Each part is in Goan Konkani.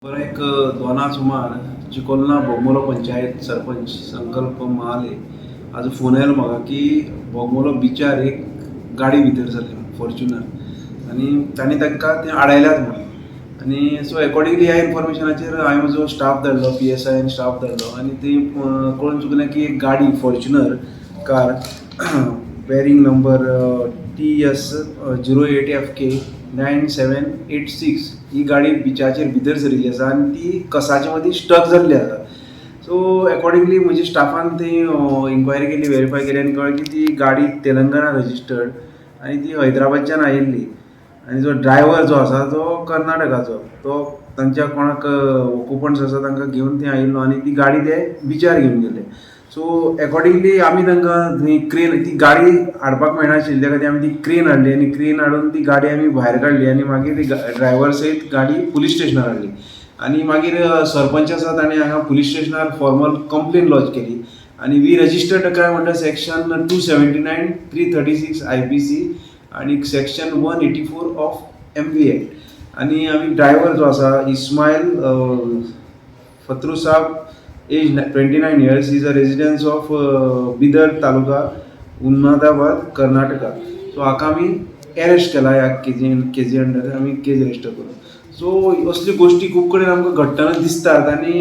बरें, एक दोना सुमार चिकोलना बोगमोलो पंचायत सरपंच संकल्प महाले हाजो फोन आयलो म्हाका की बोगमोलो बिचार एक गाडी भितर सरली फॉर्च्युनर आनी तांणी तांकां ते आडायल्यात म्हणून. आनी सो एकॉर्डिंगली ह्या इन्फॉर्मेशनाचेर हांवें म्हजो स्टाफ धाडलो, पीएसआय आनी स्टाफ धाडलो आनी ती कळून चुकलें की एक गाडी Fortuner car bearing number TS 08 FK 9786 ही गाडी बिचाचेर भितर सरिल्ली आसा आनी ती कसाच्या मदीं स्टक जाल्ली आसा. सो एकॉर्डिंगली म्हज्या स्टाफान ती इन्क्वायरी केली, वेरीफाय केली आनी कळ्ळें की ती गाडी तेलंगणा रजिस्टर्ड आनी ती हैदराबादच्यान आयिल्ली आनी जो ड्रायवर जो आसा तो कर्नाटकाचो. तो तांच्या कोणाक ऑक्युपंट्स आसा तांकां घेवन थंय आयिल्लो आनी ती गाडी ते बिचार घेवन गेले. सो एकॉर्डिंगली आमी तांकां थंय क्रेन, ती गाडी हाडपाक मेळनाशिल्ली, त्या खातीर आमी ती क्रेन हाडली आनी क्रेन हाडून ती गाडी आमी भायर काडली आनी मागीर ती ड्रायवर सयत गाडी पुलीस स्टेशनार हाडली. आनी मागीर सरपंच आसा ताणें हांगा पुलीस स्टेशनार फॉर्मल कंप्लेन लॉज केली आनी we registered काय म्हणटा section 279, 336 IPC आनी section 184 of MV Act. आनी आमी ड्रायवर जो आसा इस्मायल फत्रू साहब, age 29 years, is a residence of Bidar, taluka Humnabad, Karnataka. So हाका आमी अरेस्ट केला. ह्या केजी अंडर आमी केज रजिस्टर करून. सो असल्यो गोश्टी खूब कडेन आमकां घडटना दिसतात आनी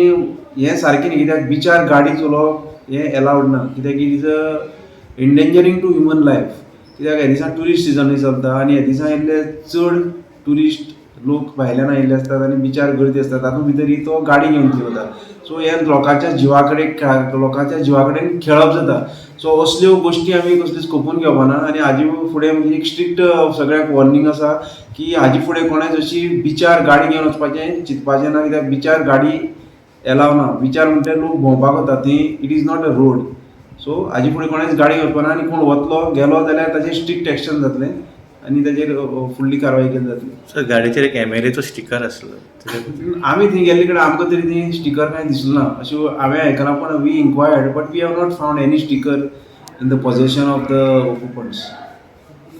हें सारकें न्ही, कित्याक बिचार गाडी चलोवप हें एलावड ना, कित्याक it is a endangering to human life. कित्याक ह्या दिसा ट्युरिस्ट सिजनूय चलता आनी ह्या दिसा इल्ले चड ट्युरिस्ट लोक भायल्यान आयिल्ले आसतात आनी बिचार गर्दी आसता. तातूंत भितर ही तो गाडी घेवन थंय वता. सो हे लोकांच्या जिवा कडेन खेळप जाता. सो असल्यो गोश्टी आमी कसल्योच खपून घेवपाना आनी हाजे फुडें म्हणजे एक स्ट्रिक्ट सगळ्यांक वॉर्निंग आसा की हाजे फुडें कोणेंच अशी बिचार गाडी घेवन वचपाचें चिंतपाचें ना, कित्याक बिचार गाडी एलाव ना. बिचार म्हणटे लोक भोंवपाक वता थंय, it is not a road. So हाजे फुडें कोणेंच गाडी वचपाना आनी कोण वतलो गेलो जाल्यार ताचेर स्ट्रिक्ट एक्शन जातलें आनी ताजेर फुडली कारवाय केली जातली. सर, गाडयेचेर एक एमएलएचो स्टिकर आसलो तेजे- आमी थंय गेल्ले कडेन आमकां तरी ती स्टिकर कांय दिसलो ना अशें हांवें आयकलां, पण we inquired but we have not found any sticker in the possession of the occupants.